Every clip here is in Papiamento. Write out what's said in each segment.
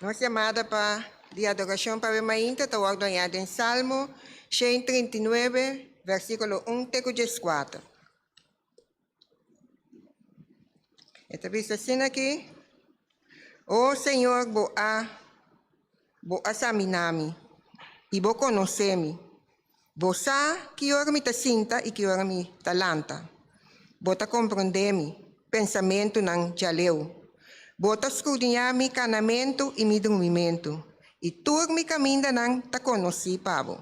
Nos yamada pa di adorashon pa mainta ta wòrdu hañá den Salmo 139, versíkulo 1 te ku 14. E ta bisa asina aki, O Señor, bo a bo a saminá mi i bo konosé mi. Bo sa ki ora mi ta sinta i ki ora mi ta lanta. Bo ta komprondé mi pensamentunan djaleu. Bo ta skrudiñá mi kanamentu i mi drumimentu, i tur mi kamindanan ta konosí pa bo.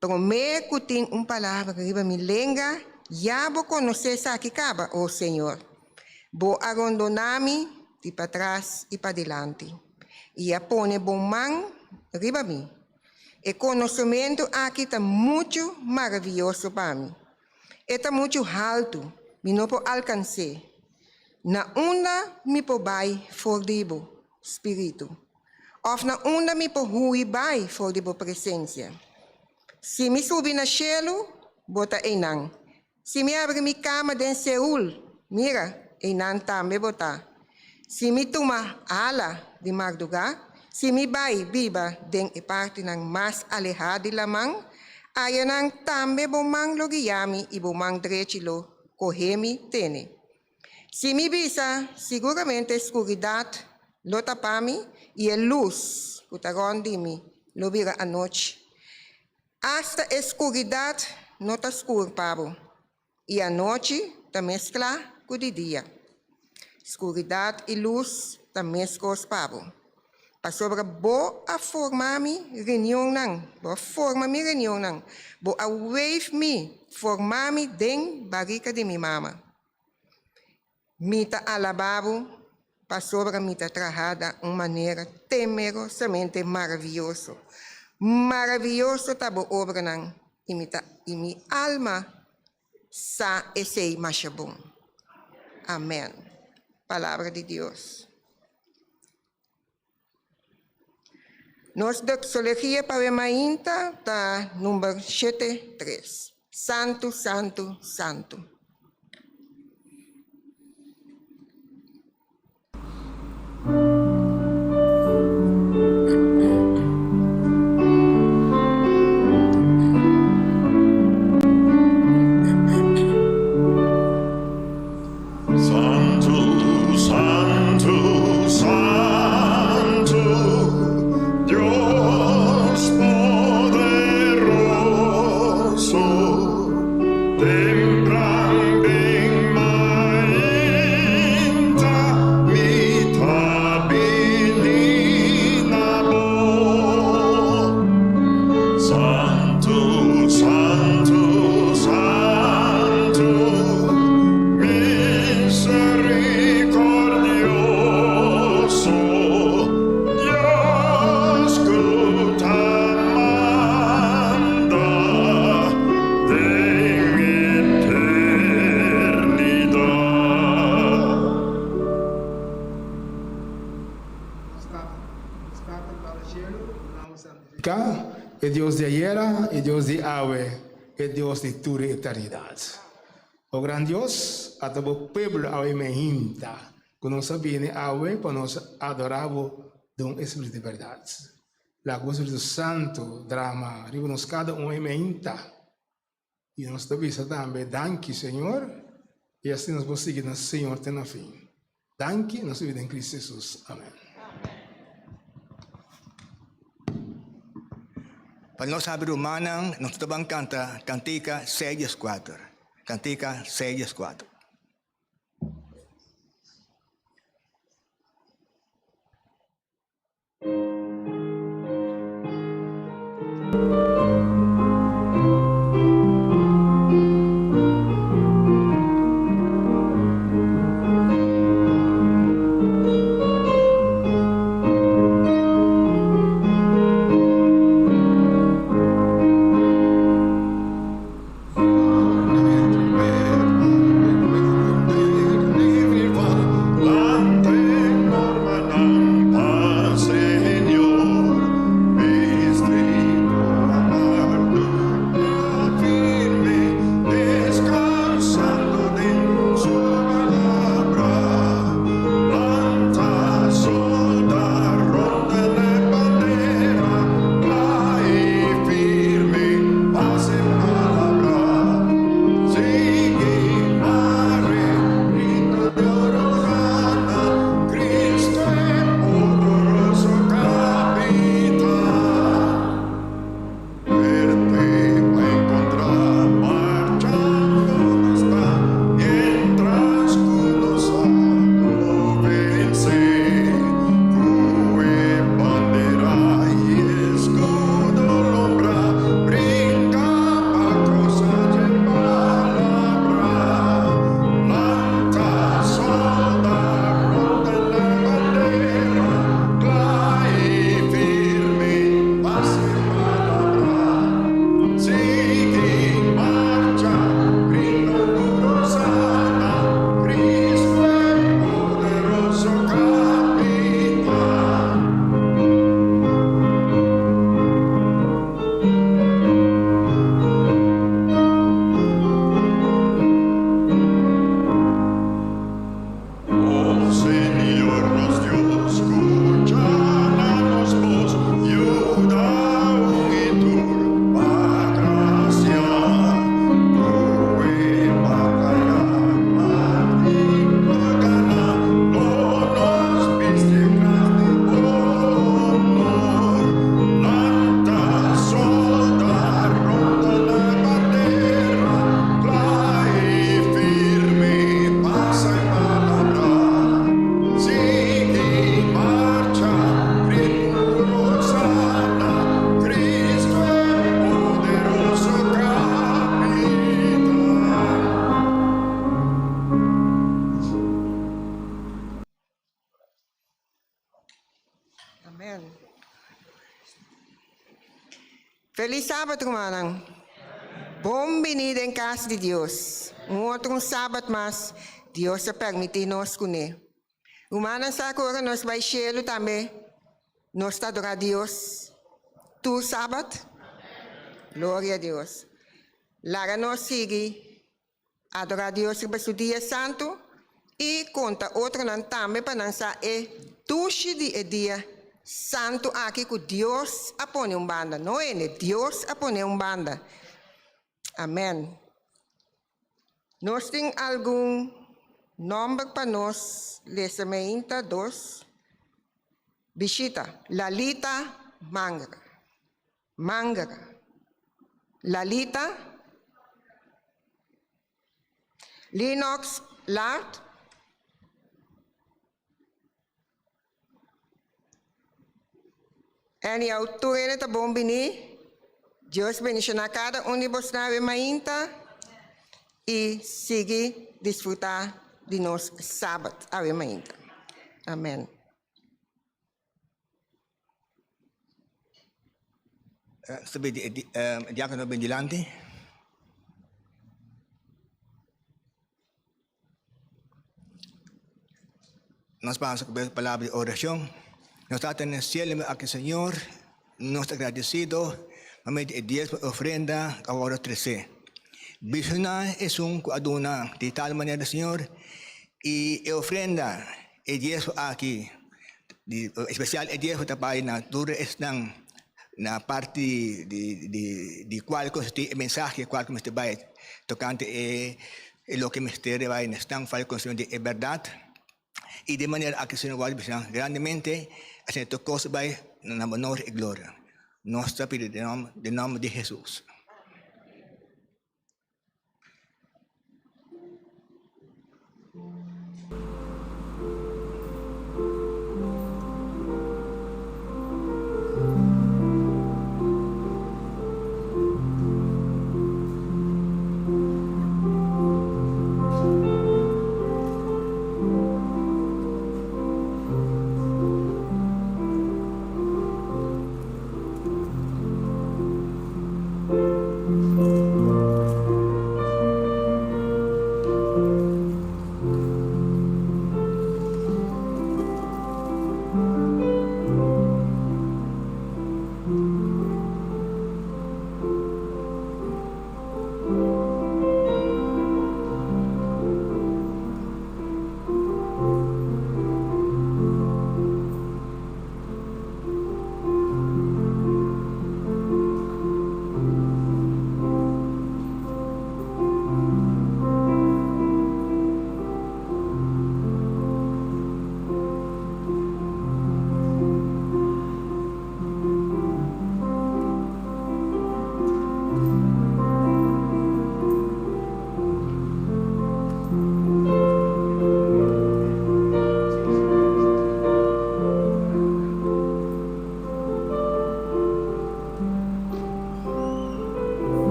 Promé ku tin un palabra riba mi lenga, ya bo konosé esaki kaba, o Señor. Bo a rondoná mi di patras i padilanti, i a pone bo man riba mi. E konosementu aki ta muchu maravioso pa mi. E ta muchu haltu, mi no por alkans'é. Na unda mi por bai for di bo spiritu? Òf na unda mi por hui bai for di bo presensia? Si mi subi na shelu, bo ta einan. Si mi abri mi kama den Seul, mira, einan tambe bo ta. Si mi tuma ala di mardugá, si mi bai biba den e partinan mas alehá di laman, ayanan tambe bo man lo guia mi i bo man drechi lo kohe mi tene. Si mi bisa, Siguramente skuridat lo tapa mi i e lus ku ta rònt di mi lo bira anochi. Asta e skuridat no ta skur pa bo, i anochi ta mesklá ku di dia. Skuridat i lus ta meskos pa bo. Pasobra bo a forma mi rinionnan, bo a forma mi rinionnan, bo a weef mi, forma mi den barika di mi mama. Mi ta alabá bo pasobra mi ta trahá na un manera temerosamente maravioso. Maravioso ta bo obranan, i mi ta i mi alma sa esei masha bon. Amèn. Palabra di Dios. Nos doxologia pa we mainta ta number 73. Santu, santu, santu. Santu, santu, santu, Dios poderoso, tempran den mainta mi ta bini na bo. Santu, santu, santu, misericordioso, Dios cu ta manda den eternidad. Nos Tata ku ta na shelu, bo nòmber santifiká. E Dios di ayera, e Dios di awe, e Dios di tur eternidat. O gran Dios, ata bo pueblo awe mehinta, ku nos a bini awe pa nos adorá bo den un espiritu di bèrdat. Laga bo Spiritu Santu drama riba nos kada un e mehinta. I nos ta bisa tambe, Danki, Señor, i asina nos por sigui na Señor te na fin. Danki, nos ta bida den Cristo Jesus. Amen. Pa nos habri rumannan, nos ta ban kanta kantika 614. Kantika 614. Amen. Feliz Sabat, rumannan. Bon bini den cas di Dios. Un otro un Sabat mas Dios a permiti nos cune. Rumannan sa cu ora nos bay cielo tambe nos ta adora Dios tur Sabat? Gloria a Dios. Laga nos sigui Adorá Dios riba su dia santu i konta otronan tambe pa nan sa e dushi di e dia santu aki ku Dios a pone un banda. No hende, Dios a pone un banda. Amèn. Nos tin algun nòmber pa nos lesa meinta dos bishita. Lalita Mangera. Mangera. Lalita. Linox Lart. Anyhow, tur hende ta bon bini. Dios bendiciona cada un di bosnan awe mainta y sigui disfruta di nos Sabbat awe mainta. Amen. Sabi di e diákono bin dilanti. Nos pasa ku palabra di orashon. Nos Tata den sielo, aki Señor, nos ta agradesido pa medio di e diesmo i ofrenda ku a wòrdu tresé. Bishoná esun ku a duna di tal manera, Señor, i e ofrenda, e diesmo aki, di espesial e diesmo ta bai na tur esnan na parti di di di kual konsistí e mensahe kual ku mester bai tokante e loke mester bai na esnan fal konsiente di e bèrdat i di manera aki Señor wòrdu bishitá grandemente asina tur kos bai na honor i gloria. Nos ta pidi den nòmber di Hesus.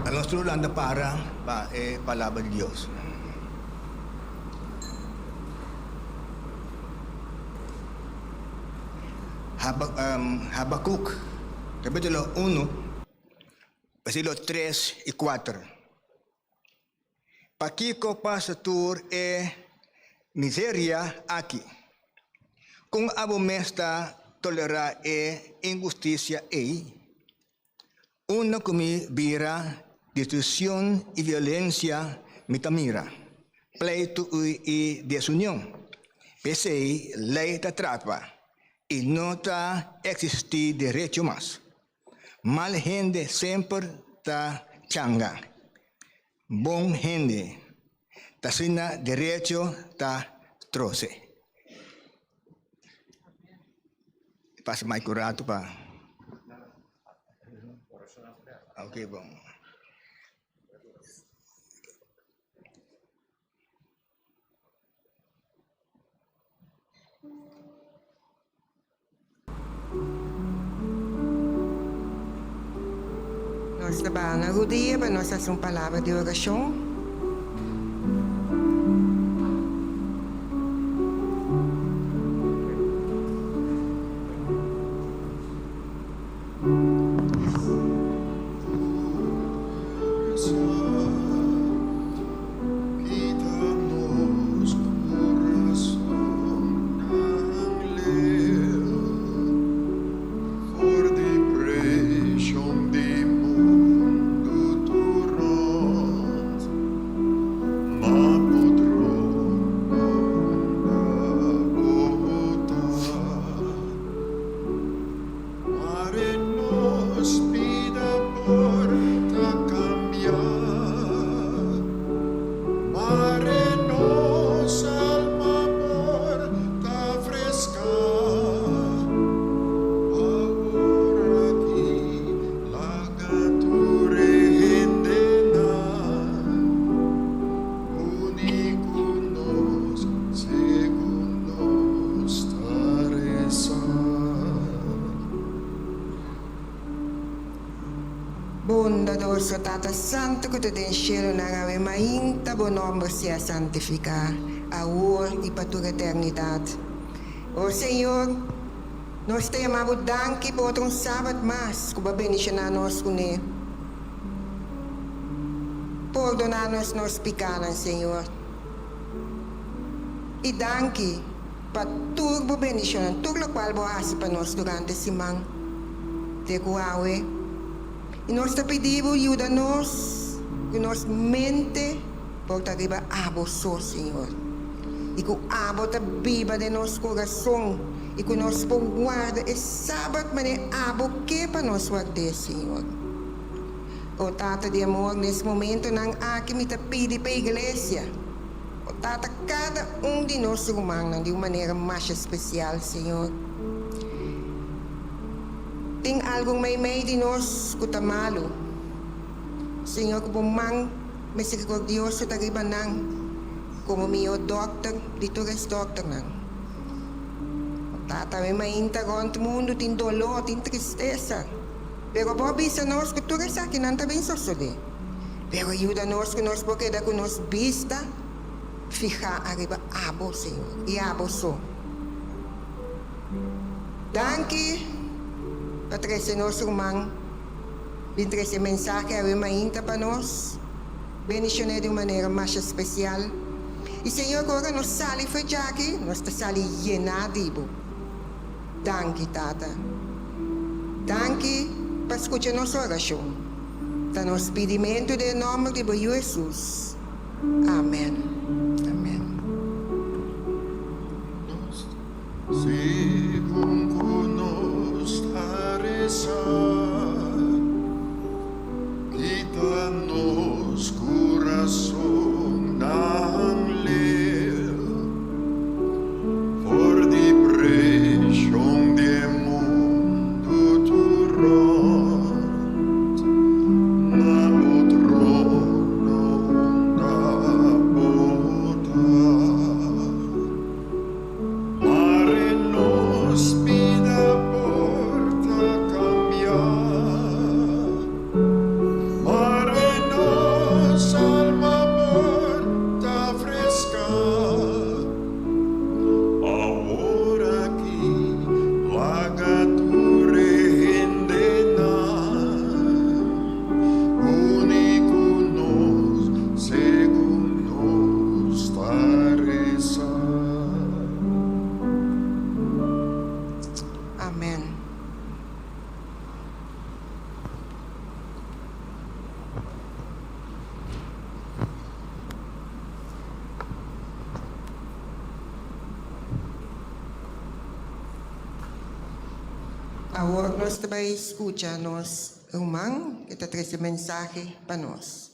A nos tur lanta para pa e palabra di Dios. Habakuk, capítulo uno, versículo tres i kuater. Pakiko pasa tur e miseria aki? Kon abo mes ta tolerá e inhustisia ei? Unda ku mi bira, destrukshon i violensia mi ta mira, pleitu i desunion. P'esei lei ta trapa i no ta eksistí derecho mas. Mal hende semper ta changa bon hende, t'asina derecho ta trose. Pasa Mike un ratu pa. Ok, bon. Nos ta baha na rudia pa nos hasi un palabra di orashon. Mare nos bida por ta kambia, Mare nos alma por ta freska, Awor aki laga tur hendenan Uni ku nos segun nos ta resa. Bondadoso Tata Santu ku ta den shelunan, awe mainta bo nòmber sea santifiká, awor i pa tur eternidat. O Señor, nos ta yama bo danki pa otro un sabat mas ku bo a bendishoná nos kuné. Pordoná nos nos pikánan, Señor. I danki pa tur bo bendishonnan, tur lokual bo a hasi pa nos durante siman te ku awe. I nos ta pidi bo yuda nos ku nos mente por ta riba abo so, Señor, i ku abo ta biba den nos kurason i ku nos por warda e sabat manera abo ke pa nos ward'é, Señor. O Tata di amor, nes momentonan aki mi ta pidi pa iglesia, o Tata, kada un di nos rumannan di un manera masha spesial, Señor. Tin algun meimei di nos ku ta malu, Señor, ku bo man miserikordioso ta riba nan komo mihó dòkter di tur es dòkternan. O Tata, mi mainta rònt mundu tin doló, tin tristesa. Pero bo a bisa nos ku tur esakinan ta bin sosodé. Pero yuda nos ku nos por keda ku nos bista fihá ariba abo, Señor, i abo so. Danki pa trese nos ruman bin trese mensahe awe mainta pa nos. Bendishoné di un manera masha spesial. I Señor, ku ora nos sali for djaki, nos ta sali yená di bo. Danki, Tata. Danki pa skucha nos orashon. Ta nos pidimentu den e nòmber di bo Yu Hesus. Amen. Amen. Segun ku nos ta resa, kita nos kurasonnan leu. For di preshon di e mundu tur rònt, na bo trono unda bo ta. Mare nos bida por ta kambiá. Awor nos ta bai skucha nos ruman ke ta trese mensahe pa nos.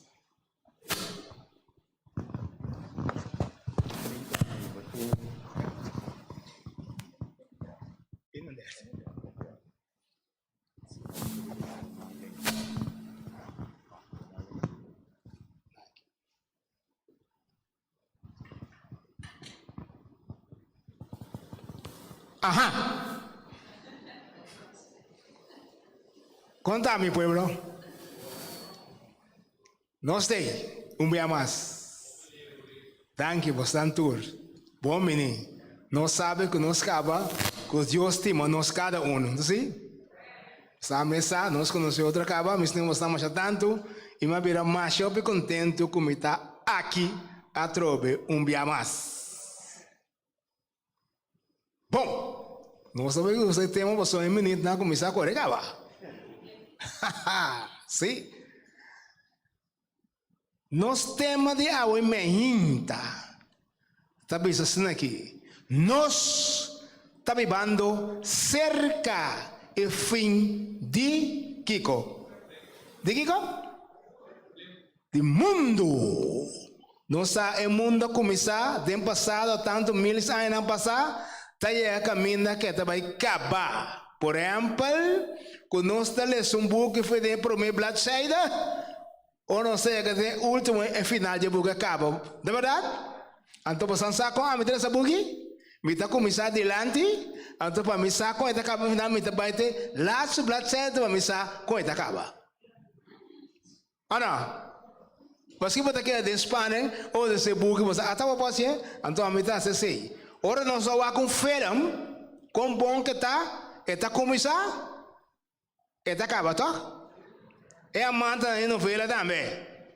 Aha! Kon ta mi pueblo? Nos t'ei un bia mas. Danki bosnan tur. Bon bini. Nos sabe ku nos kaba ku Dios stima nos kada unu. No si? Sa mes sa, nos konosé otro kaba, mi stima bosnan masha tantu i mi a bira masha hopi kontentu ku mi ta aki atrobe un bia mas. Bon! Nos ta bai usa e tema pasobra e minitnan a kuminsá kore kaba. Sí. Nos tema di awe meinta ta bisa asina aki, Nos ta bibando serka e fin di kiko? Di kiko? Di mundu. Nos sa e mundu a kuminsá den pasado tantu miles añanan pasá ta yega kaminda ke ta bai kaba. Por ehèmpel, ku nos ta lesa un buki for den e promé bladzijde, ora nos ta yega den e último e final dje buki a kaba. Ta bèrdat? Anto boso sa kon ami ta lesa buki? Mi ta kuminsá dilanti, anto pa mi sa kon e ta kaba final mi ta bai te laatste bladzijde pa mi sa kon e ta kaba. O no? Paske bo ta keda den spanen ora bo ta se buki bo sa ata bo por hasié, anto ami ta hasi esei. Ora nos a wak un film, kon bon ke ta, e ta kuminsá, e ta kaba tòg? E amantenan di novela tambe,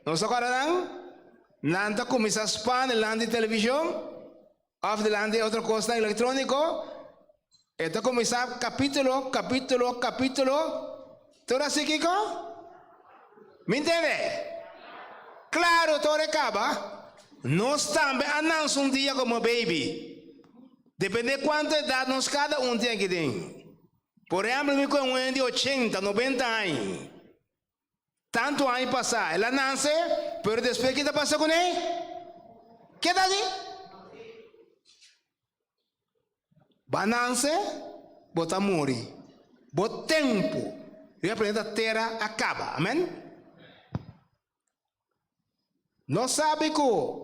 nos ta kòrda nan? Nan ta kuminsá span dilanti di televishon òf dilanti di otro kosnan elektróniko, e ta kuminsá kapítulo, kapítulo, kapítulo, tur hasi kiko? Mi ntende? Klaro tur e kaba. Nos tambe a nansa un dia komo baby. Depende kuantu edat nos kada un tin aki den. Por ehèmpel mi ku un hende di ochenta, nobenta aña. Tantu aña pasá el a nanse, pero despues ke ta pasa kuné? Ke ta hasi? Bo a nanse, bo ta muri. Bo tempu riba planeta Tera a kaba. Amen? Nos sabi ku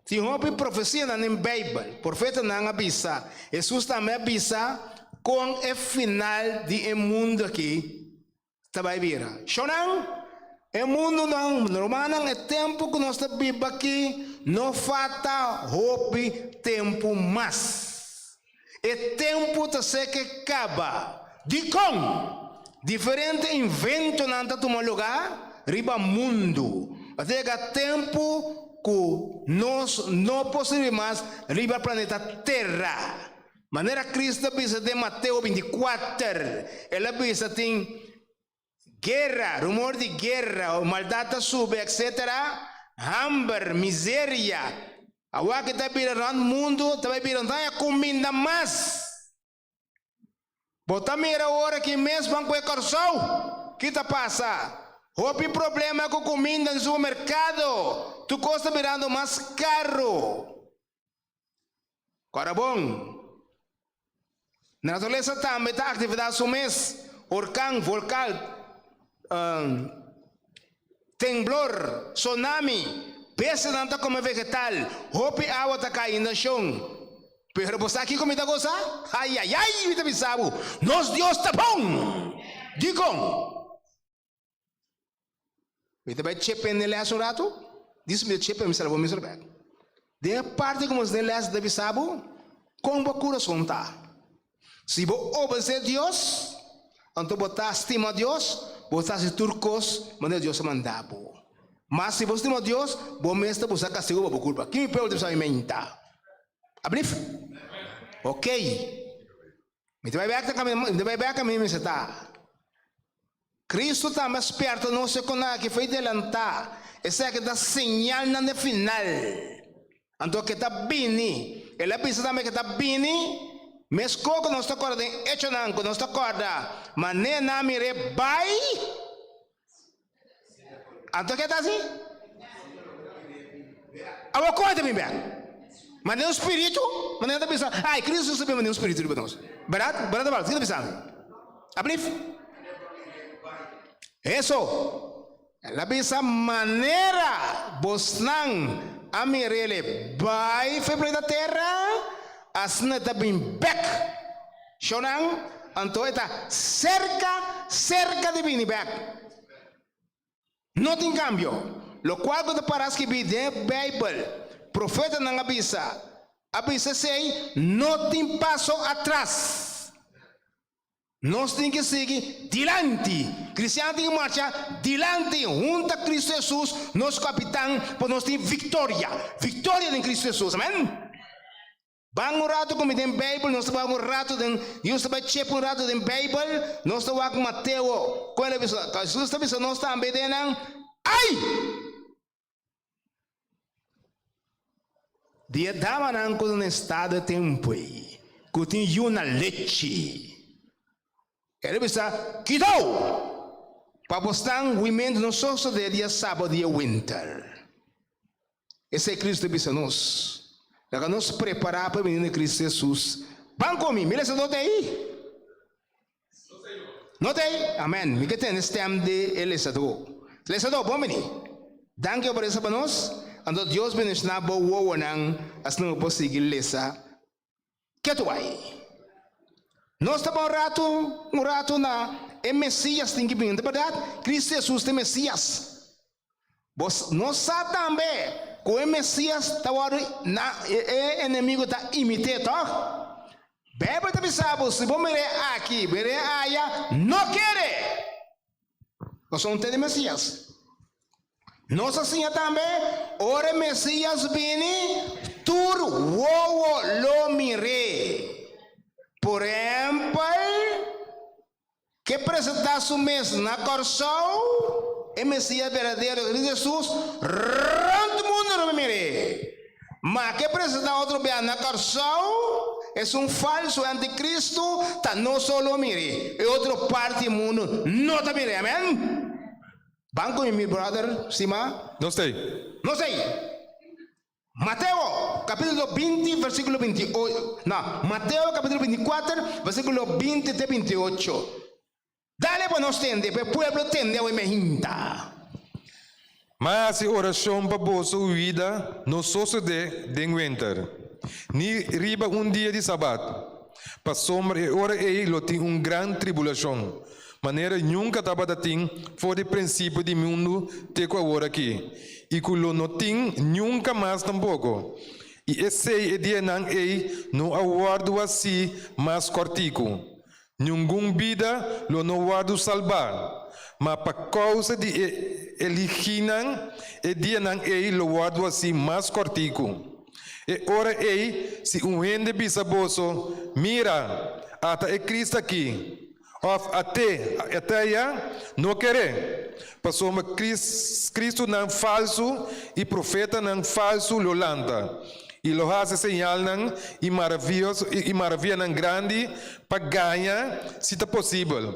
tin hopi profesianan den Beibel. Profetanan a bisa, Hesus tambe a bisa kon e final di e mundu aki ta bai bira. Shonnan, e mundunan, rumannan, e tempu ku nos ta biba aki no falta hopi tempu mas. E tempu ta seke kaba. Dikon? Diferente inventonan ta tuma lugá riba mundu. A yega tempu ku nos no por sirbi mas riba planeta Tera. Manera Cristo a bisa den Mateo 24, el a bisa tin guera, rumor di guera, maldad ta subi, etc. Hamber, miseria. Awor ki ta bira rond mundo, ta bai bira no ta haña cuminda mas. Bo ta mira ora ki mes ban cu e Corsou, ki ta pasa? Hopi problema cu cuminda den supermercado, tur cos ta birando mas caro. Kòrda bon, naturalesa tambe ta aktividat su mes, orkan, volkal, temblor, tsunami, bestianan ta kome vegetal, hopi awa ta kai, inundashon. Pero bo sa kiko mi ta gosa? Ayayay, mi ta bisa bo, nos Dios ta bon! Dikon? Mi ta bai chepe n'e les un ratu? Dis mi ta chepe mi salba mi bek. Den e parti ku nos den les ta bisa bo kon bo kurason ta. Si bo obedesé Dios, anto bo ta stima Dios, bo ta hasi tur kos manera Dios a manda bo. Ma si bo stima Dios, bo mes ta buska kastigu pa bo kulpa. Kin mi pueblo ta bisa mi menta? Ablif? Okey. Mi ta bai bek na mi ta bai bek kaminda mi ta. Cristo tambe a spierta nos e con aki foi delantá. Esaki ta señalnan de final. Anto ke ta bini. El a bisa tambe ke ta bini. Meskos ku nos ta kòrda den Echonan ku nos ta kòrda manera nan a mir'é bai. Anto ke ta hasi? Awor kon e ta bin bèk? Manera un spiritu? Manera nan ta bisa, ai Cristo ta bin manera un spiritu riba nos. Bèrdat? Bèrdat òf falsu? Kiko ta bisa ami? Ablif? Eso! El a bisa, Manera bosnan a mir'el bai for e planeta Tera, asina e ta bin bèk. Shownan, anto e ta serka, serka di bini bèk. No tin kambio. Lokual ku ta para skibí den e Beibel, profetanan a bisa, a bisa esei, no tin paso atras. Nos tin ki sigui dilanti. Kristian tin ki marcha dilanti hunta Kristu Hesus, nos Kapitan, pa nos tin viktoria. Viktoria den Kristu Hesus. Amen. Ban un ratu ku mi den Beibel, nos ta bai un ratu den, Dios ta bai chepa un ratu den Beibel, nos ta wak Mateo, kon el a bisa, Hesus ta bisa nos tambe den nan, Ai! Di e damanan ku ta na estado e tempu ei, ku tin yu na lechi. El a bisa, Kidou! Pa bosnan huimentu no sosodé dia sábado di e winter. Esei Kristu ta bisa nos. Laga nos prepará pa e binida di Kristu Hesus. Ban ku mi! Mira esei no ta ei? No ta ei? Amèn. Mi ke tende stèm di e lesadó. Lesadó, bon bini. Danki pa lesa pa nos. Anto Dios bendishoná bo wowonan asina bo por sigui lesa ketu bai. Nos ta bai un ratu, un ratu na e Mesías tin ki bini. Ta bèrdat? Kristu Hesus ta e Mesías. Bo no sa tambe ku e Mesías ta wòrdu na e enemigu ta imit'é, tòg? Beibel ta bisa bo, si bo mir'é aki, mir'é aya, no kere! Pasobra un ta di Mesías. Nos a siña tambe, ora e Mesías bini, tur wowo lo mir'é. Por ehèmpel, Ke presentá su mes na Kòrsou, e Mesías berdadero, Cristo Hesus, rònt mundu lo mi mir'é. Ma ke presentá otro bia na Kòrsou, esun falsu antikristu, ta no so lo mir'é, e otro parti di mundu no ta mir'é. Amèn. Ban ku mi, mi bròder stimá. Nos t'ei. Nos t'ei. Mateo, capítulo 20, versículo 28, no, Mateo, capítulo 24, versículo 20 te 28. Dale pa nos tende, pa e pueblo tende awe mehinta. Ma hasi orashon pa boso huida no sosodé den wenter, ni riba un dia di sabat, pasobra e ora ei lo tin un gran tribulashon, manera nunka tabata tin for di prinsipio di mundu te ku awor aki, i ku lo no tin nunka mas tampoko. I esei e dianan ei no a wòrdu hasí mas kòrtiku. Ningun bida lo no wòrdu salbá, ma pa kousa di e eligínan e dianan ei lo wòrdu hasí mas kòrtiku. E ora ei, si un hende bisa boso, Mira, ata e Cristo aki! Òf at'é, at'é ya, no keré, pasobra Cristonan falsu i profetanan falsu lo lanta, i lo hasi señalnan i i maravianan grandi pa gaña, si ta posibel,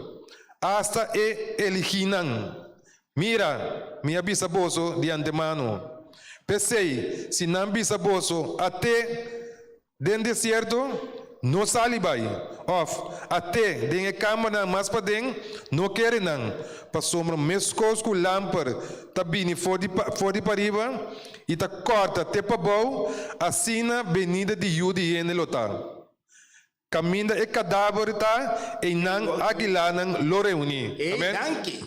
asta e eligínan. Mira, mi a bisa boso di antemano. P'esei, si nan bisa boso, At'é den desierto, no sali bai, òf, At'é den e kambernan mas paden, no kere nan, pasobra meskos ku lamper ta bini for di for di pariba i ta kòrta te pabou, asina benida di Yu di hende lo ta. Kaminda e kadaver ta, einan aguilanan lo reuní. Ei, Amen. danki.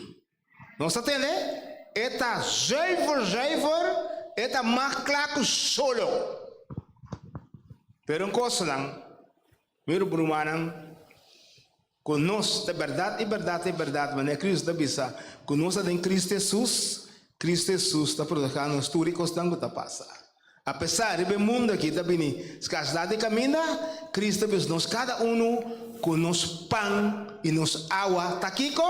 Nos ta tende? E ta zuiver, zuiver, e ta mas kla ku solo. Pero un kosnan, mi rumannan, ku nos ta bèrdat i bèrdat i bèrdat, manera Kristu ta bisa, ku nos ta den Kristu Hesus, Kristu Hesus ta protehá nos tur e kosnan ku ta pasa. Apesar riba e mundu aki ta bini skarsidat di kaminda, Kristu ta bisa nos kada unu ku nos pan i nos awa ta kiko?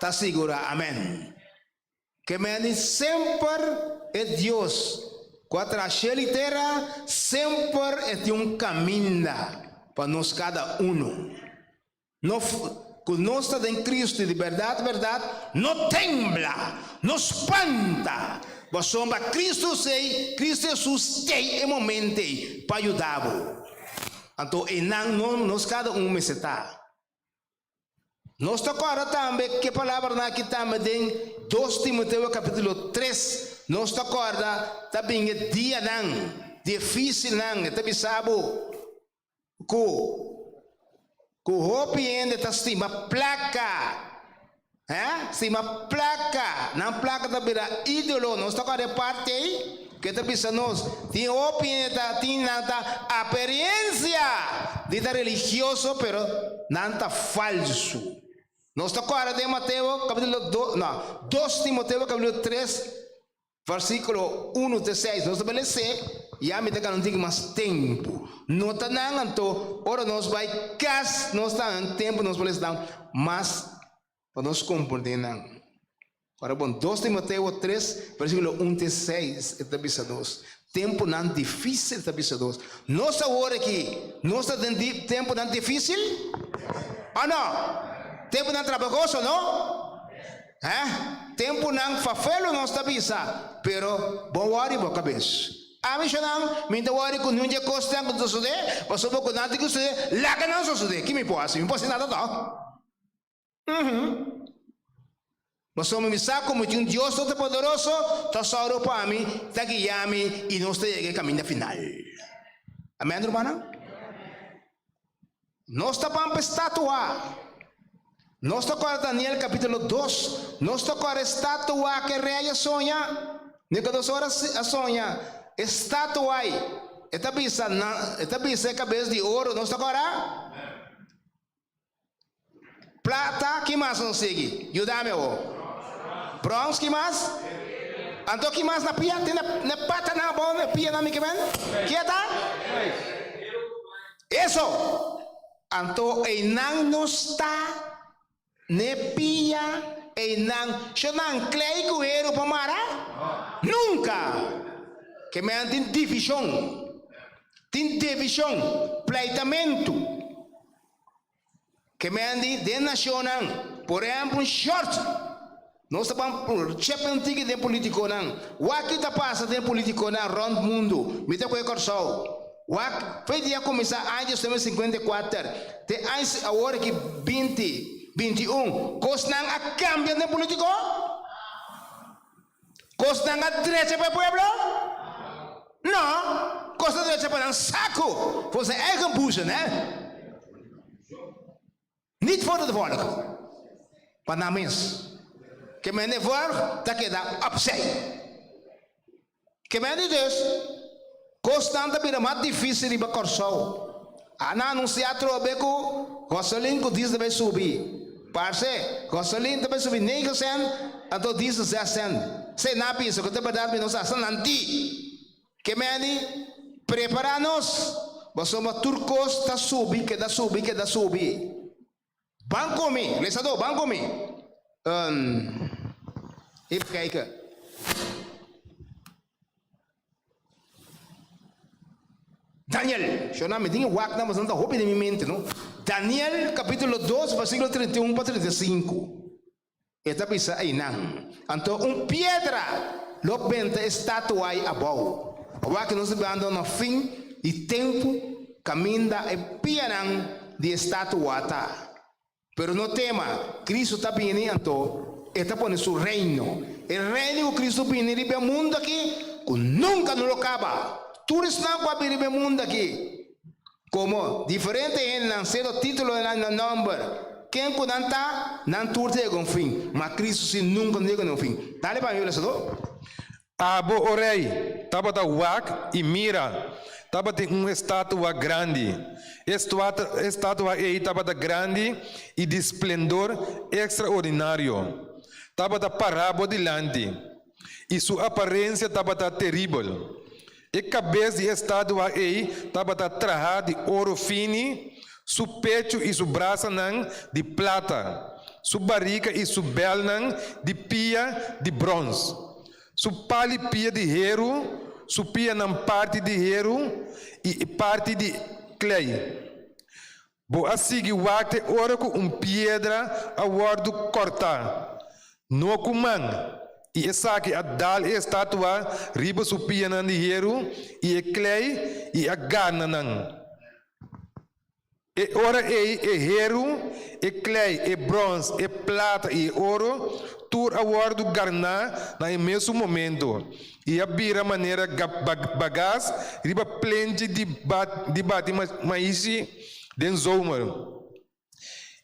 Ta sigurá. Amèn. Ke meni semper e Dios ku a traha shelu i tera, semper e tin un kaminda. Pa nos kada unu. No ku nos ta den Kristu di bèrdat bèrdat, no tembla, no spanta, pasobra Kristu sei, Kristu Hesus t'ei e momento ei pa yuda bo. Anto einan no nos kada un mester ta. Nos ta kòrda tambe ke palabranan aki tambe den dos Timoteo kapítulo tres. Nos ta kòrda ta bin e dianan difísilnan, e ta bisa bo ku ku hopi hende ta stima plaka, hè, stima plaka, nan plaka ta bira ídolo. Nos ta kòrda e parti ei ku e ta bisa nos, tin hopi hende ta tin nan ta aperiensia di ta religioso pero nan ta falsu. Nos ta kòrda den Mateo kapítulo do, no, dos Timoteo kapítulo tres versíkulo unu te seis. Nos ta bai les'é, ya mi ta gana un tiki mas tempu. Nota nan anto, ora nos bai kas nos ta haña un tempu nos por lesa nan mas pa nos komprendé nan. Ora bon, dos Timoteo tres, versíkulo un te seis, e ta bisa nos, tempunan difísil ta bisa nos. Nos awor aki, nos ta den di tempunan difísil? O no? Tempunan trabahoso, no? Hè? Tempunan fafelo nos ta bisa, pero bo wòri bo kabes. Ami shonnan, mi ta wòri ku niun di e kosnan ku ta sosodé, pasobra ku nan tin ku sosodé, laga nan sosodé. Ki mi por hasi? Mi por hasi nada tòg. Uhum. Pasobra mi sa ku mi tin un Dios Todopoderoso ta sòru pa mi, ta guia mi i nos ta yega e kaminda final. Amèn, rumannan? Nos ta ban pa e statua. Nos ta kòrda Daniel kapítulo dos. Nos ta kòrda e statua ku e rei a soña. Nebukadonosor a soña e statua ei. E ta bisa, e ta bisa e kabes di oro. Nos ta kòrda? Plata, ki mas nos sigui? Yuda mi awor. Brons, ki mas? Anto ki mas na pia? Tin na pata nan abou na pia nan mi ke men? Ke ta? Eso! Anto einan nos ta n'e pia einan. Sho nan klei ku heru pa mara? Nunka! Ke men tin divishon. Tin divishon, pleitamentu. Ke men di den nashonnan, por ehèmpel un short, nos ta ban chepe un tiki den politikonan. Wak ki ta pasa den politikonan rònt mundu, mi ta kohe Kòrsou. Wak, fe dia kuminsá aña 1954 te aña awor aki binti 21, kosnan a kambia den politiko? Kosnan a drecha pa e pueblo? No, kos a drecha pa nan saku, voor zijn eigen boezem, hè? Niet voor het volk, pa nan mes. Ke men e volk ta keda opzij. Ke men di dus, kosnan ta bira mas difícil riba Kòrsou. A nan anunsiá atrobe ku gasolin ku diesel ta bai subi. Parse, gasolin ta bai subi negen sènt, anto diesel zes sènt. Esei nan a bisa ku ta bèrdat mi no sa, sa nan di. Ke men di, prepará nos, pasobra tur kos ta subi, keda subi, keda subi. Ban ku mi, lesadó, ban ku mi. Even kijken. Daniel, shona mi tin e wak nan pasobra ta hopi den mi mente no. Daniel capítulo 2 versículo 31 pa 35. E ta bisa einan. Anto un piedra lo benta e statua ei abou. Awor ku nos ta bibando na fin di tempu kaminda e pianan di e statua ta. Pero no tema, Kristu ta bini, anto e ta pone su reino. E reino ku Kristu bini riba e mundu aki ku nunka no lo kaba. Tur esnan ku a bini riba e mundu aki Komo diferente hendenan sendo títulonan na nòmber, ken ku nan ta, nan tur ta yega un fin, ma Kristu sí nunka no yega na un fin. Dale pa mi, lesadó. Abo, o rei, tabata wak i mira, tabatin un estatua grandi. E estatua ei tabata grandi i di splendor ekstraordinario. Tabata pará bo dilanti, i su aparensia tabata teribel. E kabes di e statua ei tabata trahá di oro fini, su pechu i su brasanan di plata, su barika i su bèlnan di pia di bròns, su pal'i pia di heru, su pianan parti di heru i parti di klei. Bo a sigui wak te ora ku un piedra a wòrdu kòrtá, no ku man, i esaki a dal e estatua riba su pianan di heru i e klei i a garna nan. E ora ei e heru, e klei, e bròns, e plata i e oro tur a wòrdu garná na e mesun momento i a bira manera bagas riba plenchi di bati maishi den zomer.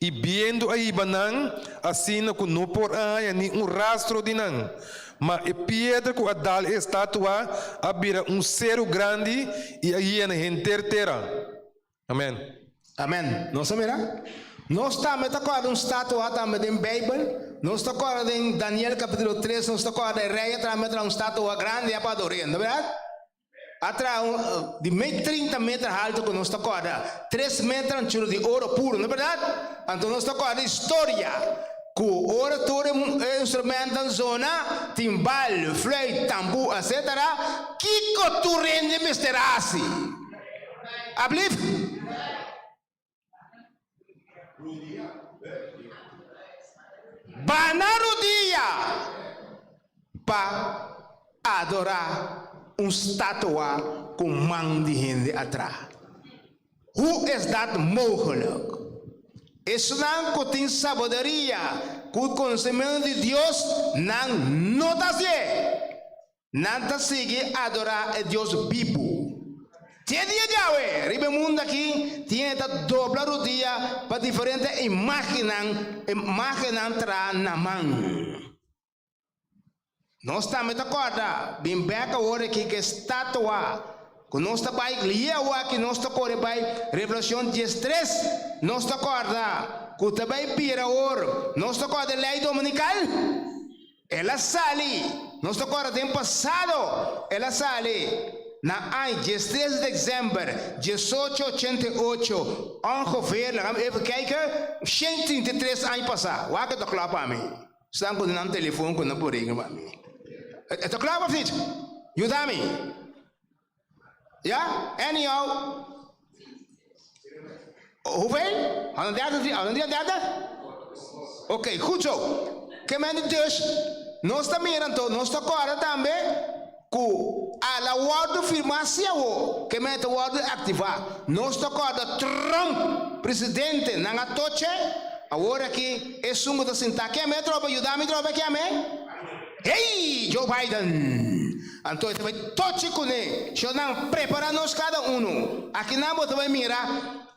I bientu a hiba nan asina ku no por a haña ni un rastro di nan. Ma e piedra ku a dal e estatua a bira un seru grandi i a yena henter tera. Amen. Amen. Nos a mira? Nos tambe ta kòrda un statua tambe den Beibel. Nos ta kòrda den Daniel kapítulo tres, nos ta kòrda e rei a traha mester un statua grandi a pa ador'é, no bèrdat? A traha un di mei trinta meter haltu ku nos ta kòrda, tres meter anchura di oro puro, no bèrdat? Anto nos ta kòrda historia ku ora tur e instrumentonan zona, timbal, fluit, tambú, etsetera, kiko tur hende mester hasi? Ablief? Bana rudia pa adorá un statua ku man di hende a traha. Hoe is dat mogelijk? Esnan ku tin sabiduria ku konosementu di Dios, nan no ta hasié. Nan ta sigui adorá e Dios bibu. Te dia djawe, riba e mundu akí, tin hende ta dobla rudia pa diferente imágennan, imágennan traha na man. Nos tambe ta kòrda bin bèk awor akí ku e statua ku nos ta bai lia awor akí, nos ta kore bai Revelashon diestres, nos ta kòrda ku ta bai bira awor, nos ta kòrda e lei dominikal. El a sali, nos ta kòrda den pasado, el a sali na aña diestres di dezèmber diesocho ochenta i ocho, ongeveer, laga mi even kijken, shen trinta i tres aña pasá. Wak e ta klòp pa mi. Esnan ku nan telefon ku nan por regla pa mi. E ta klòp òf nit? Yuda mi. Ya? Anyhow, hoeveel? 130, 133? Oké, goed zo. Ke men dus, nos ta mira anto, nos ta kòrda tambe ku al a wòrdu firmá si awo, ke men ta wòrdu aktivá. Nos ta kòrda Trump, presidente, nan a toche, awor aki esun ku ta sintá ke men trobe, yuda mi trobe ke men? Hey, Joe Biden! Anto e ta bai tochi kuné. Shornan, prepará nos kada unu. Akinan bo ta bai mira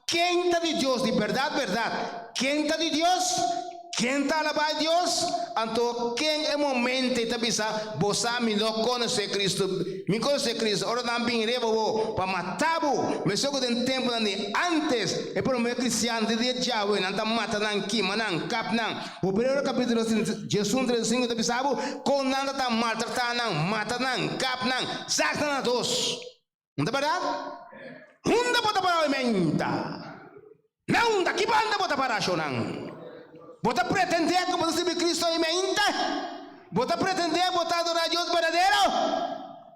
ken ta di Dios di bèrdat bèrdat. Ken ta di Dios? Ken ta alabá Dios? Anto ken e momento ei ta bisa, Bo sa mi no konosé Cristo. Mi konosé Cristo. Ora nan bin riba bo pa mata bo, mester ku den tempunan di ántes e promé kristian di dia djawe nan ta mata nan, kima nan, kap nan. Hebreo capítulo diesun 35 ta bisa bo kon nan ta ta maltratá nan, mata nan, kap nan, zak nan na dos. No ta bèrdat? Unda bo ta pará oe meinta? Na unda? Ki banda bo ta pará, shownan? Bo ta pretendé ku bo ta sirbi Cristo oe meinta? Bo ta pretendé bo ta adorá Dios berdadero?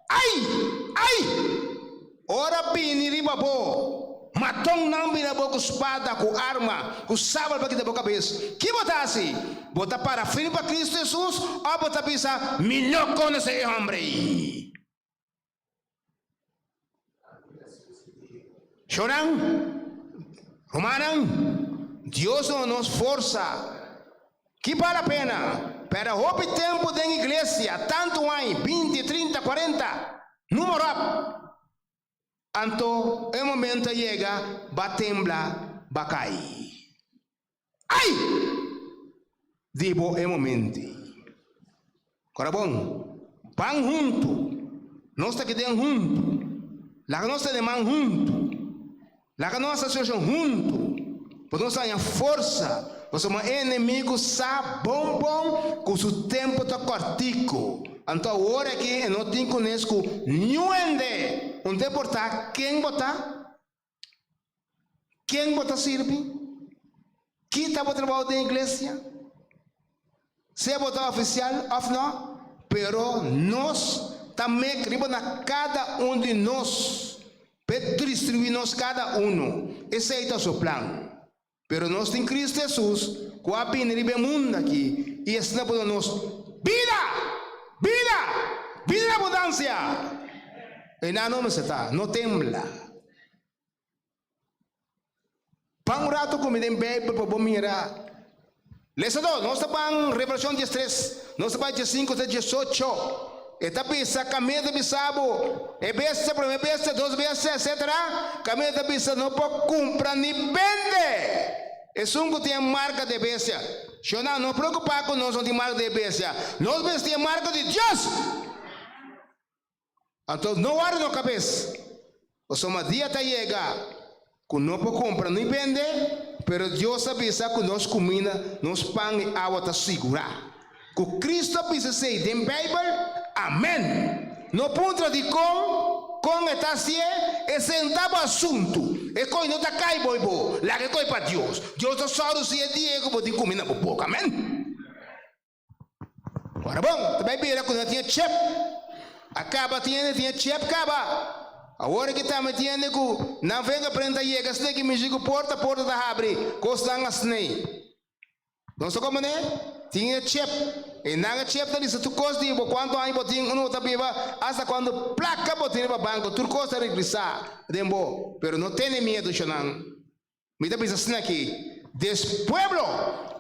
Ai! Ai! Ora bini riba bo, matonnan bini bo ku spada, ku arma, ku sabel pa kita bo kabes. Ki bo ta hasi? Bo ta para firme pa Kristu Hesus òf bo ta bisa, Mi no konosé e hòmber ei? Shornan, rumannan, Dios duna nos forsa. Ki bal la pena perde hopi tempu den iglesia, tantu aña, binti, trinta, kuarenta, numero ap. Anto e momento a yega, ba tembla, ba kai. Ai! Di bo e momento ei. Ora bon, ban huntu, nos ta keda huntu, laga nos tene man huntu, laga nos asosiashon huntu, pa nos haña forsa, pasobra e enemigu sa bon bon ku su tempu ta kòrtiku. Anto awor aki e no tin kunes ku niun hende, un ta importá ken bo ta, Ken bo ta sirbi? Ki ta bo trabou den iglesia? Sea bo ta ofisial òf nò, pero nos ta mek riba na kada un di nos p'e distribuí nos kada unu. Esei ta su plan. Pero nos tin Cristo Hesus cu a bini riba e mundo aki y asina por duna nos bida! Bida! Bida den abundancia! E nan no mester ta, no tembla. Pan un rato cu mi den Bijbel pa bo mira. Lesador, nos ta ban Revelacion diestres, nos ta bai diescinco te diesocho. E ta bisa, Camina ta bisa bo, e bestia, prome bestia, dos bestia, etc. Camina ta bisa, no por cumpra ni bende. Esun cu tin e marca di e bestia. Shona, no preocupa cu nos no tin marca di e bestia. Nos mester tin e marca di Dios! Anto no wòrdu no kabes, pasobra dia ta yega ku no por kumpra ni bende, pero Dios a bisa ku nos kuminda, nos pan i awa ta sigurá. Ku Kristu a bisa esei den Beibel, amèn! No puntra dikon, kon e ta hasié, esei no ta bo asuntu. E koi no ta kai bo i bo, laga e koi pa Dios. Dios ta sòru si e dia ku bo tin kuminda na bo boka, amèn! Ora bon, ta bai bira ku no tin e chip. A kaba tin hende tin e chip kaba. Awor ki tambe tin hende ku nan fingerprint ta yega asina ki mishi ku porta, porta ta habri. Kosnan asina. Nos ta komprendé? Tin e chip. I nan e chip ta bisa tur kos di bo, kuantu aña bo tin, unda bo ta biba, asta kuantu plaka bo tin riba banko. Tur kos ta regresá den bo. Pero no tene miedu, shonnan. Mi ta bisa asina aki, des pueblo,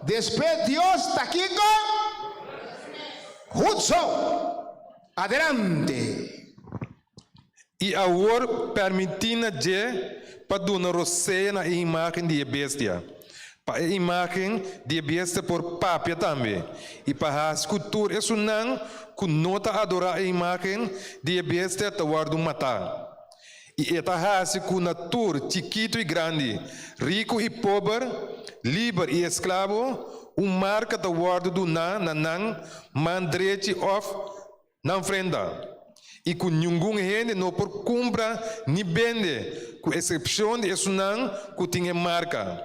despues Dios ta kiko? Goed zo! Adelante! I awor permití na dje pa duna rosea na e imágen di e bestia, pa e imágen di e bestia por papia tambe, i pa hasi ku tur esunnan ku no ta adorá e imágen di e bestia ta wòrdu matá. I e ta hasi ku na tur, chikitu i grandi, riku i pober, liber i esklabo, un marka ta wòrdu duná na nan man drechi òf nan frenta, i ku ningun hende no por kumpra ni bende, ku eksepshon di esunnan ku tin e marka,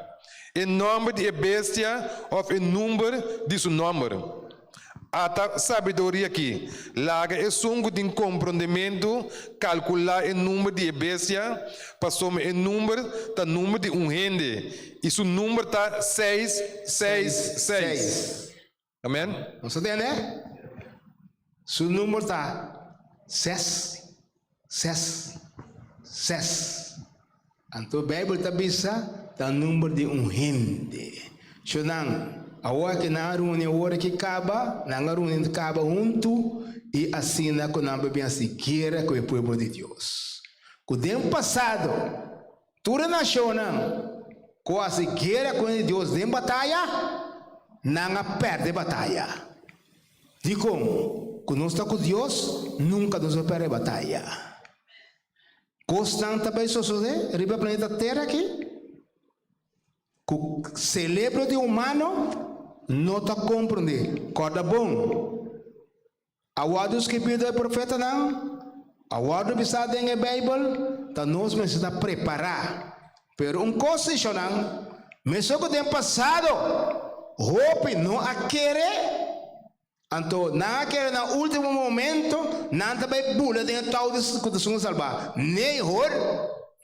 e nòmber di e bestia òf e number di su nòmber. Ata sabiduria aki, Laga esun ku tin komprondementu kalkulá e number di e bestia, pasobra e number ta number di un hende, i su number ta seis, seis, seis. Amen. Nos ta tende? Su number ta ses, ses, ses. Anto Bijbel ta bisa ta number di un hende. Shonnan, awor ke nan a runi ora ki kaba, nan a runi kaba huntu i asina ku nan por bin hasi guera ku e pueblo di Dios. Ku den pasado tur e nashonnan ku a hasi guera ku e Dios den bataya, nan a pèrdè bataya. Dikon? Ku nos ta ku Dios, nunka nos lo pèrdè bataya. Kosnan ta bai sosodé riba e planeta Tera aki ku selebro di humano no ta komprondé. Kòrda bon, a wòrdu skibí dor e profetanan, a wòrdu bisá den e Beibel, ta nos mester ta prepará. Pero un kos si, shonnan, mester ku den pasado hopi no a kere. Anto nan a kere na ultimo momento nan ta bai bula den e tou di ku ta sun salba. Nee hoor!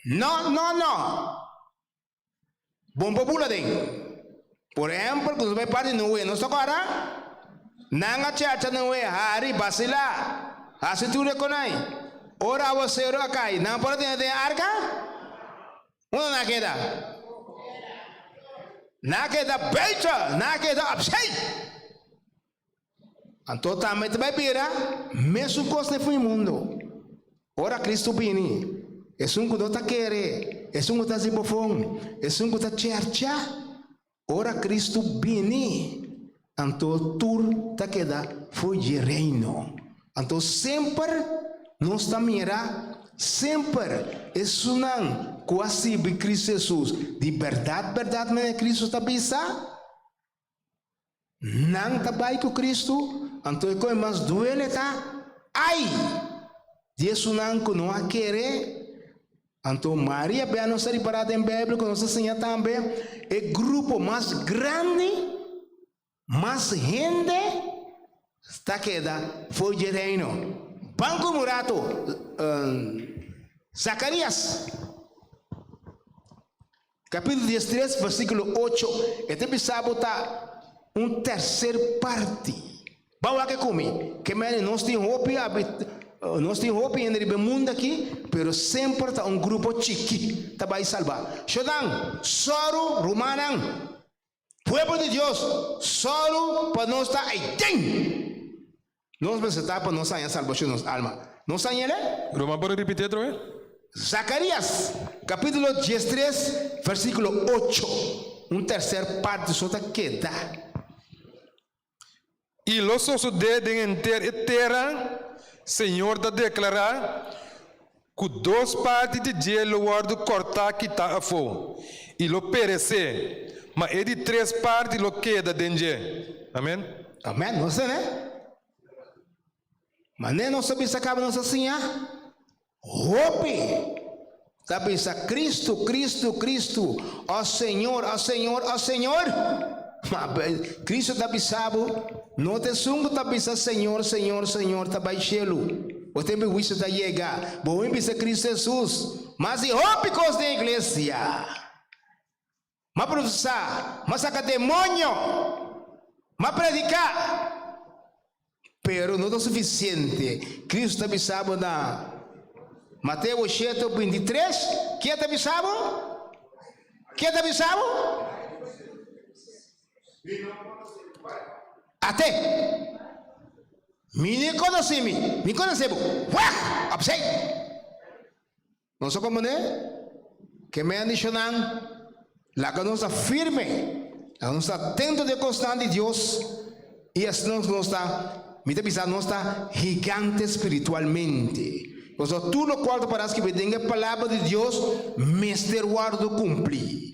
No, no, no! Bon por bula den. Por ehempel ku nos bai parti Noe, nos ta kòrda? Nan a chacha Noe, hari, basilá, hasi tur e konai. Ora awaseru a kai, nan por a tene den e arka? Unda nan a keda? Nan a keda buiten, nan a keda opzij. Anto tambe ta bai bira mesun kos den fin mundo. Ora Cristo bini, esun ku no ta kere, esun ku ta hasi bofon, esun ku ta chercha, ora Cristo bini, anto tur ta keda for dje reino. Anto semper nos ta mira semper esunnan ku a sirbi Cristo Jesus di bèrdat bèrdat manera Cristo ta bisa, nan ta bai ku Cristo, anto e koe mas duele ta, ai! Di esunnan ku no a kere. Anto Maria bia nos ta ripará den Beibel ku nos ta siña tambe e grupo mas grandi, mas hende ta keda for dje reino. Ban ku un ratu, Zakarias. Capítulo 13, versículo 8, e ta bisa bo ta un tercer parti. Ban wak ku mi. Ke men nos tin hopi nos tin hopi hende riba e mundu aki, pero semper ta un grupo chikí ta bai salbá. Shonnan, sòru, rumannan, pueblo di Dios, sòru pa nos ta aiden. Nos mester ta pa nos haña salbashon di nos alma. Nos haña el? Ruman por ripití otro bes? Zacarías, capítulo 13, versículo 8. Un tercer parti so ta keda. I lo sosodé den henter e tera, Señor ta deklará, ku dos parti di dje lo wòrdu kòrtá kitá afó, i lo peresé, ma e di tres parti lo keda den dje. Amèn. Amèn. Nos tene? Manera nos ta bisa kaba nos a siña? Hopi ta bisa Cristo, Cristo, Cristo, o Señor, o Señor, o Señor. Ma Cristo ta bisa bo, no ta esun ku ta bisa Señor, Señor, Señor ta bai shelu. Bo tempu di huisio ta yega. Bo hopi bisa Cristo Jesus. Mas di hopi kos den iglesia. M'a profesá, m'a saka demonio, m'a prediká. Pero no ta sufisiente. Kristu ta bisa bo na Mateo shete 23, ke ta bisa bo? Ke ta bisa bo? Ate! Mi ni konosí mi, mi konosé bo. Wak! Opsei! Nos a komprendé ke bendishonnan laga nos ta firme, laga nos ta atento di e kosnan di Dios i asina nos ta, mi ta bisa nos ta higante spiritualmente. Pasobra tur lokual ta pará skibí den e Palabra di Dios mester wòrdu kumplí.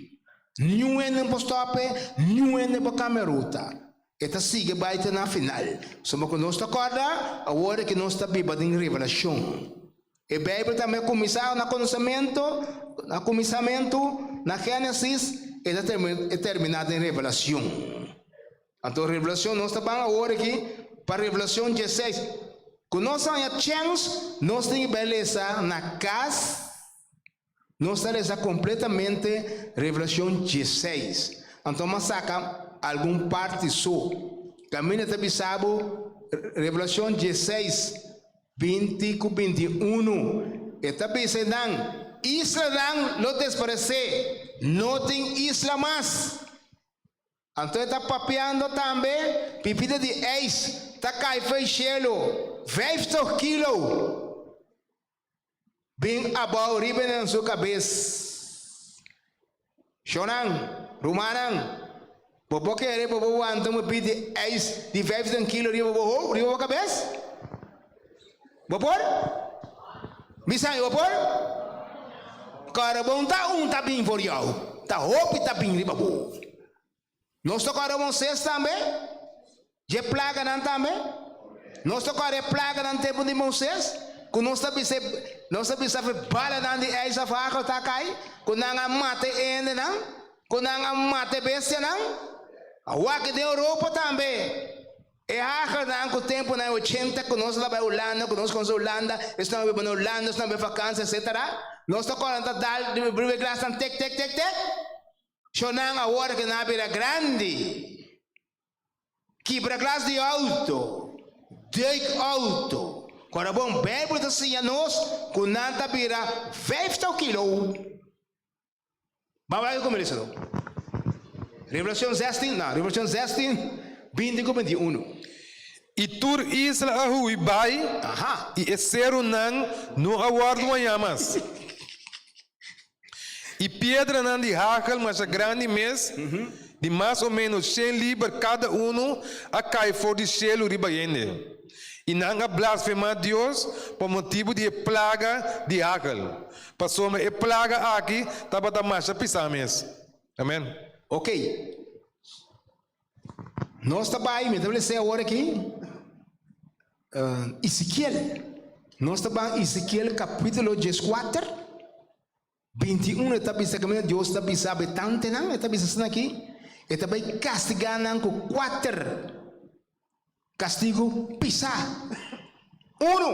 Niun hende no por stòp e, niun hende no por kambia ruta. E ta sigui bai te na final. Pasobra ku nos ta kòrda awor ku nos ta biba den revelashon. E Beibel tambe a kuminsá na konosamentu, na kuminsamentu, na Génesis, e ta e terminá den Revelashon. Anto Revelashon, nos ta ban awor aki pa Revelashon 16. Ku nos haña chèns, nos tin ku bai lesa na kas. Nos ta lesa kompletamente Revelashon 16. Anto mi a saka algun parti so. Kaminda ta bisa bo Revelashon 16, 20 ku 21. E ta bisa nan, Islanan lo desparesé, no tin isla mas. Anto e ta papiando tambe, pipita di ijs ta kai fo'i shelu, 50 kilo. Bin abou riba nan su kabes. Shonnan, rumannan, bo por kere bo por wanta un pipí di ijs di 15 kilo riba bo hou, riba bo kabes? Bo por? Bisa mi, bo por? Kòrda bon ta un ta bin for jou, ta hopi ta bin riba bo. Nos ta kòrda Moisés tambe? Dje plaganan tambe? Nos ta kòrda e plaganan tempu di Moisés? Ku nos ta bisa nos ta bisa fe balanan di ijs òf hagel ta kai, ku nan a mata e hendenan, ku nan a mata e bestianan? A wak den Europa tambe. E hagelnan ku tempunan e ochenta ku nos ta bai Hulanda, ku nos konosé Hulanda, esnan a biba na Hulanda, esnan a bai vakansi, etsetera, nos ta kòrda nan ta dal riba e glasnan tek tek tek tek. Shonnan awor ku nan a bira grandi, kibra glas di outo, duik outo. Kòrda bon, Beibel ta siña nos ku nan ta bira 50 kilo. Ban wak ku mi lesa no. Revelashon 16, no, Revelashon 16, 20 ku 21. I tur isla a hui bai, i e serunan no a wòrdu hañá mas. I piedranan di hagel masha grandi mes, di mas o ménos shen liber kada unu, a kai for di shelu riba hende. I nan a blasfemá Dios pa motibu di e plaga di hagel, pasobra e plaga aki tabata masha pisá mes. Amèn. Ok. Nos ta bai, mi ta lesa awor aki, Ezekiel. Nos ta bai Ezekiel kapítulo 14. 21 e ta bisa kaminda Dios ta bisa habitantenan, e ta bisa asina aki, e ta bai kastigá nan ku kuater kastigu pisá. Unu,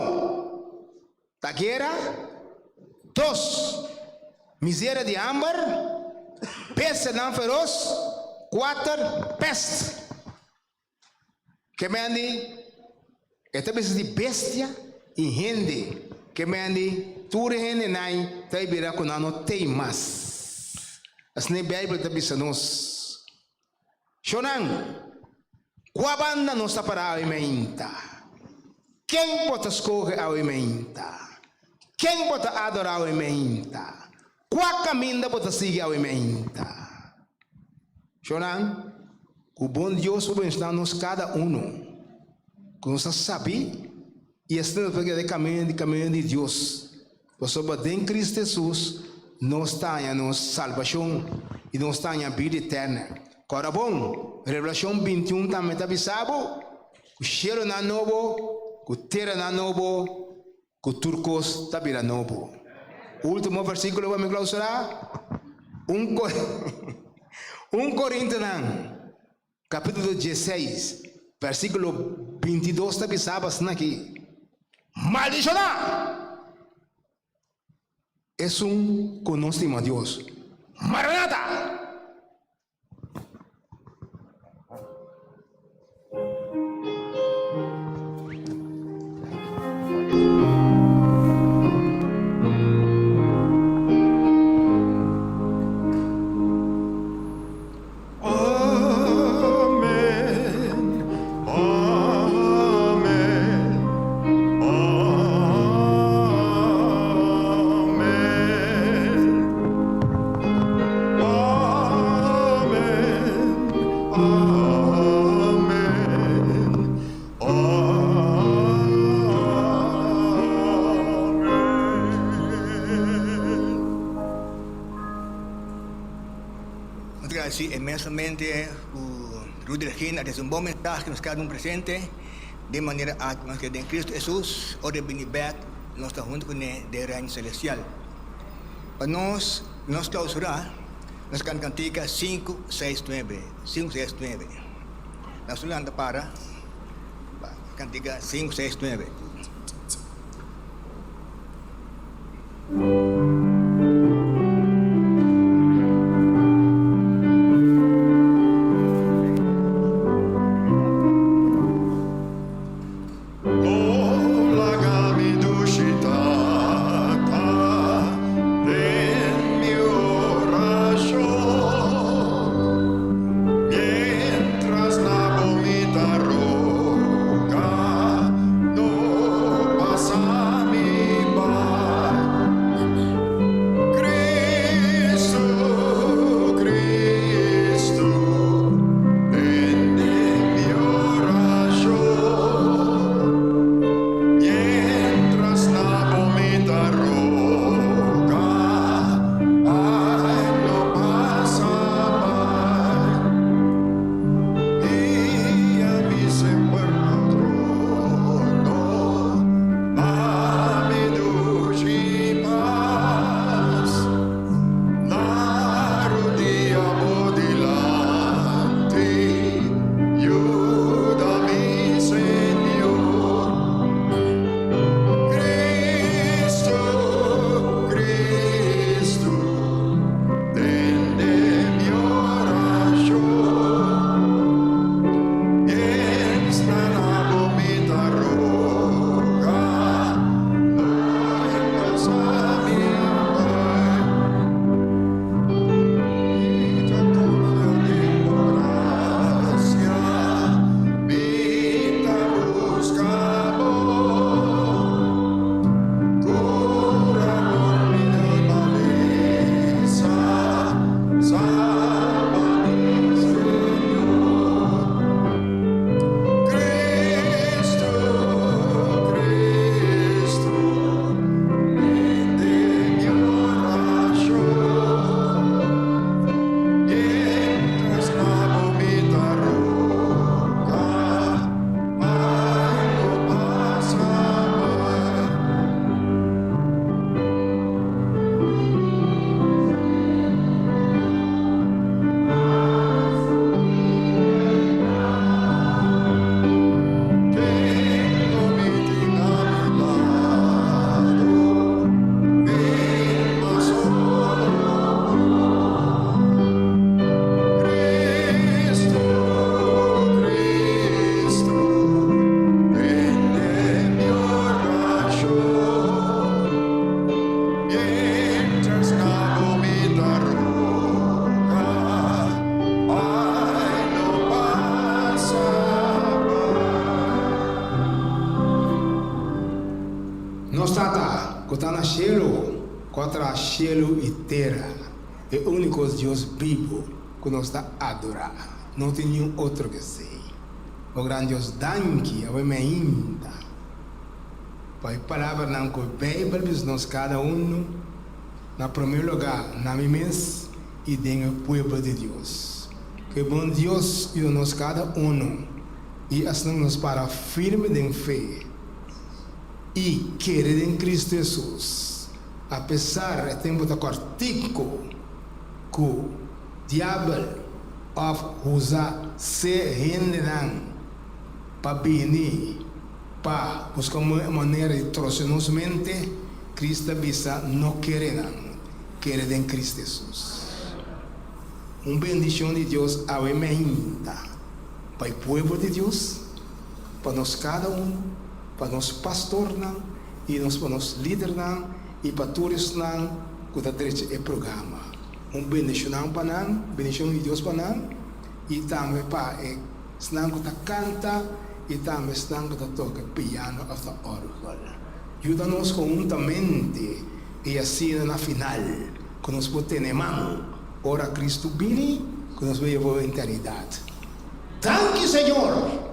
ta guera. Dos, miseria di hamber. Bestianan feros, kuater pèst. Ke men di, e ta bisa di bestia i hende. Ke men di, tur e hendenan ta bira ku nan no tei mas. Asina e Beibel ta bisa nos. Shonnan, kua banda nos ta para awe mainta? Ken bo ta skohe awe mainta? Ken bo ta adorá awe mainta? Kua kaminda bo ta sigui awe mainta? Shonnan, ku bon Dios por benshoná nos kada uno, ku nos ta sabí i asina nos por keda den kaminda di Dios. Pasobra den Cristo Hesus nos ta haña nos salbashon i nos ta haña bida eterna. Kòrda bon, Revelashon 21 tambe ta bisa bo ku shelunan nobo, ku teranan nobo, ku tur kos ta bira nobo. Último versíkulo pa mi klausurá, un un Korintonan kapítulo 16, versíkulo 22 ta bisa bo asina aki, Maldishoná esun ku no stima Dios. Maranata! Amen. Amen. Amen. Amen. Amen. Amen. Nos ta gradisí inmensamente ku Rudy Regina a trese un bon mensahe nos kada un presente den manera aki nos keda den Cristo Hesus ora e bini bek nos ta huntu kuné den Reino Celestial. Pa nos nos clausura nos kanta kantika sinku seis nuebe sinku seis nuebe nos lo lanta para pa kantika sinku seis nuebe. No laga mi dushi tata den mi orashon, mientras na bo mi ta roga, no pasa mi bai. na shelu, ku a traha shelu i tera, e úniko Dios bibu ku nos ta adorá. No tin niun otro ku esei. O gran Dios, danki awe mainta pa e palabranan ku e Beibel bisa nos kada unu, na promé lugá na mi mes i den e pueblo di Dios. Ku e bon Dios yuda nos kada unu i asina ku nos para firme den fe i kere den Kristu Hesus, apesar e tempu ta kòrtiku ku diabel òf usa se hendenan pa bini pa buska un manera di trose nos mente, Kristu a bisa, No kere nan, kere den Kristu Hesus. Un bendishon di Dios awe meinta pa e pueblo di Dios, pa nos kada un, pa nos pastornan i nos pa nos lidernan i pa tur esnan ku ta drecha e programa. Un bendishonnan pa nan, bendishon di Dios pa nan i tambe pa e esnan ku ta kanta i tambe esnan ku ta toka piano òf ta òrgel. Yuda nos konhuntamente i asina na final ku nos por tene man ora Kristu bini ku nos por yeb'O eternidat. Danki Señor!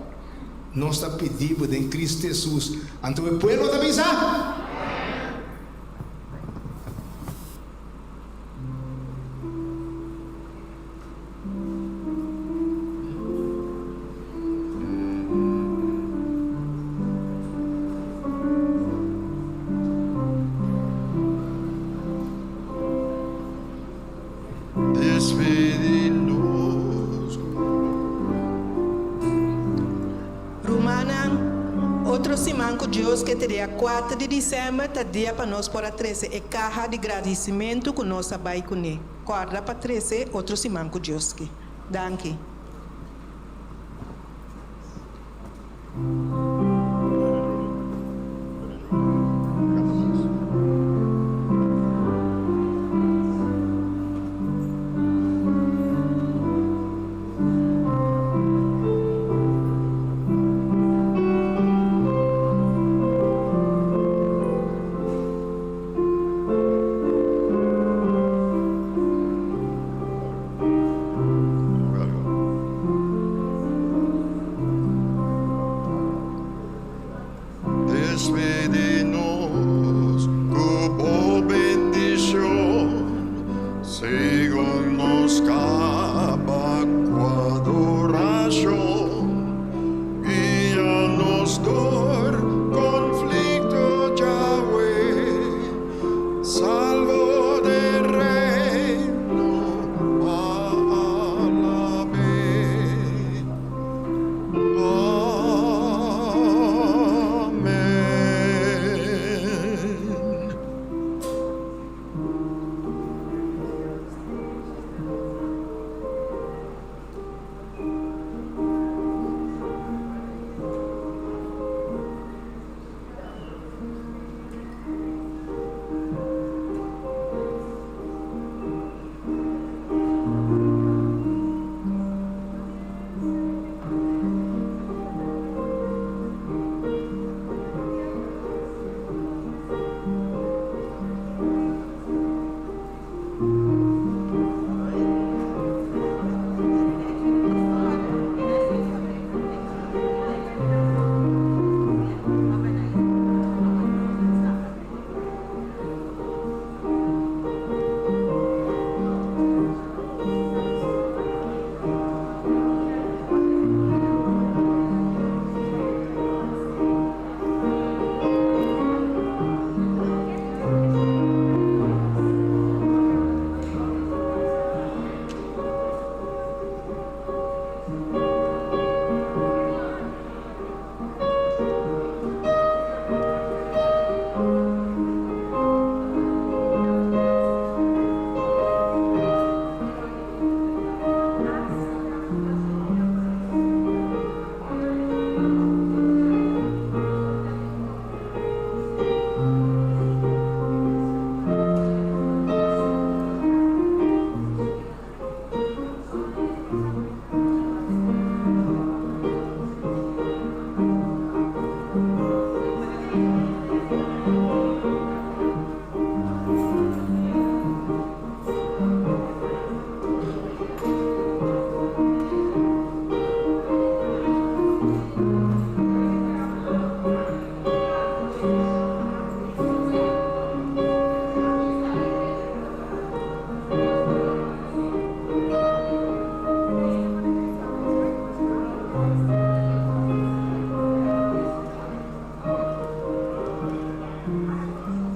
Nos ta pidi Bo den Kristu Hesus. Anto e pueblo ta bisa. Despedi nos. Rumannan, otro siman ku Dios ke ta dia kuater di desèmber ta dia pa nos por a trese e kaha di gradisimentu ku nos a bai kuné. Kòrda pa trese otro siman ku Dios ke. Danki.